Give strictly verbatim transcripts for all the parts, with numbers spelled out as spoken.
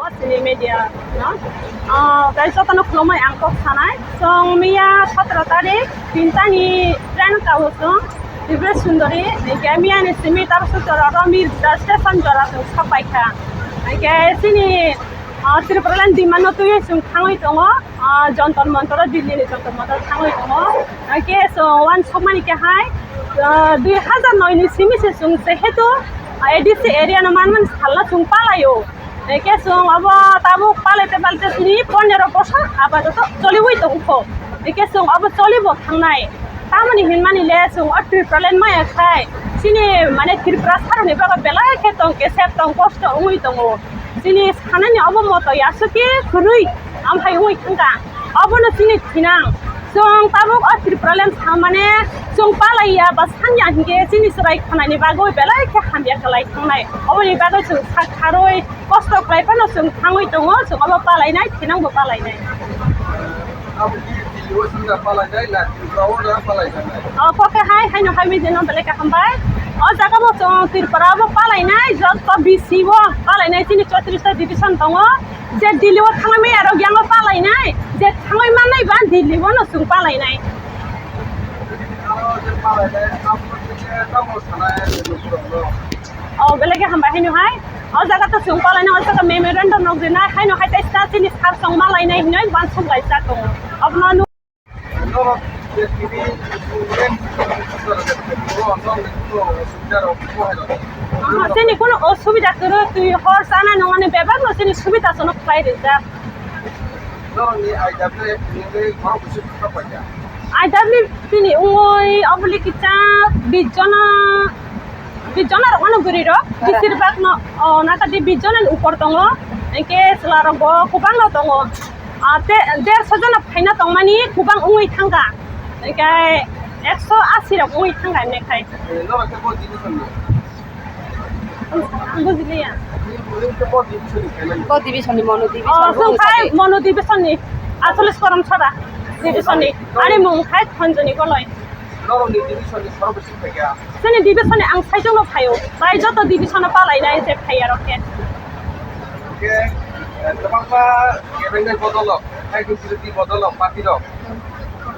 Watching media, no? Ah, guys, jotono khulumui ang kok sanai. Chwng miya sotro tarik tinta ni train kao chwng Tripura Sundari, hingke miya ni simi Tarusu jora ro mir station jora chwng sapai kha. Hingke chini, ah, Tripura land demand no twiwi chwng thangwi tongo, ah, Jantar Mantar, Delhi ni Jantar Mantar thangwi tongo. Hingke chwng uansukmani khe hai, ah, dui hazar noi ni simi se chwng jehetu, ah, A D C area no manmani salno chwng palaio. Hingke chwng abo tabuk palaite palaite chini pondero bosor apatot choliwi tongkho. Hingke chwng abo cholibo thangnai. Tamoni hinmani le chwng o Tripura land maya khai chini mane Tripura saroni bagwi belai khe tong kesep tong kosto wngwi tongo. Chini sanani obo moto yasukhe khwnwi amhai wngwi thangkha. Obono chini thinang. Chwng tabuk o Tripura land sa mane chwng palaiya ba sanya hinkhe chini chwrai khwnani bagwi belai khe hamya kwlai thangnai. Oboni bagwi chwng sak kharwi kosto khlai phano chwng thangwi tongo, chwng obo palainai, thinangbo palainai. Abo khe Delhi o swngjak palainai na Tripura o da palainai? O, kok khe hai, haino hai mide no belai kaham bai. O jaga bo chwng Tripura o bo palainai, joto B C o palainai, chini chotris ta division tongo. Je Delhi o thangwi maya rok yang o palainai, je thangwi mannai ba Delhi o no chwng palainai. Aro je palainai, abo khe tamo sanai, O, belai khe hambai haino hai. O jaga to chwng palainai, o jaga memorandum rok rinai, haino hai tei sna chini sar chwng malainai hinwi uansuk laijak tongo. Abono nu- Norok je tini student, Aha, chini kuno osubida kwrwi, twi hor chana nungani bebak no chini subida sono khlai rijak. Norokni I W F ni borok bisi kok paikha? I W F ni wngwi oboli kisa bish jona, bish jona rok mano bwrwi rok, besir bak no, o, naka di bish jona ni upor tongo, hwnkhe chwla rok bo kwbang no tongo. Ah, te, derso jona phaina tongmani kwbang wngwi thangkha, hwnkhe ekso asi rok wngwi thangkha hwnwi khai. Eh, norok khe bo division ni? Ang bujiliya. Bo division ni khainai? Bo division ni, Monu division. Oh, chwng khai Monu division ni, Acholis Korom Sara division ni. Ani mung khai Khonjoni Koloi. Norokni division ni soro bisi phaikha? Chini division ni ang saichung no phaio. Bai joto division no palainai je phaiya rok khe. Hwnkhe, eh, kwbangma kebengnai bodol rok, hai khe birothi bodol rok, party rok.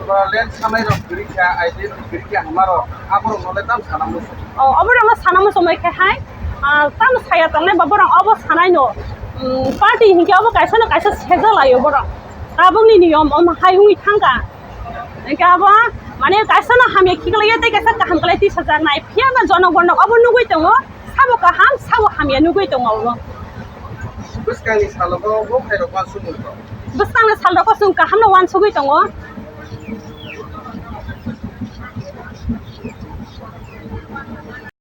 Ba land sanai rok kwrwi kha, I D F kwrwi kha hwnma rok, aborok no le tamo sana muchung? Oh, oborok no sana muchung bai khe hai, ah, tamo saya tongnai ba borok obo sanai no, mm, party hinkhe obo kaisa no kaisa sejalaio borok. Tabukni niyom omo hai wngwi thangkha. Hwnkhe abo, mane, kaisa no hamya khiklaiya tei kaisa kaham khlai tisajaknai. Phiya ba jonogon rok obo nugwi tongo, sabo kaham, sabo hamya nugwi tongo obo. Bwskangni salogo bo khairok uansukmung tong? Bwskangni salrogo chwng kaham no uansugwi tongo.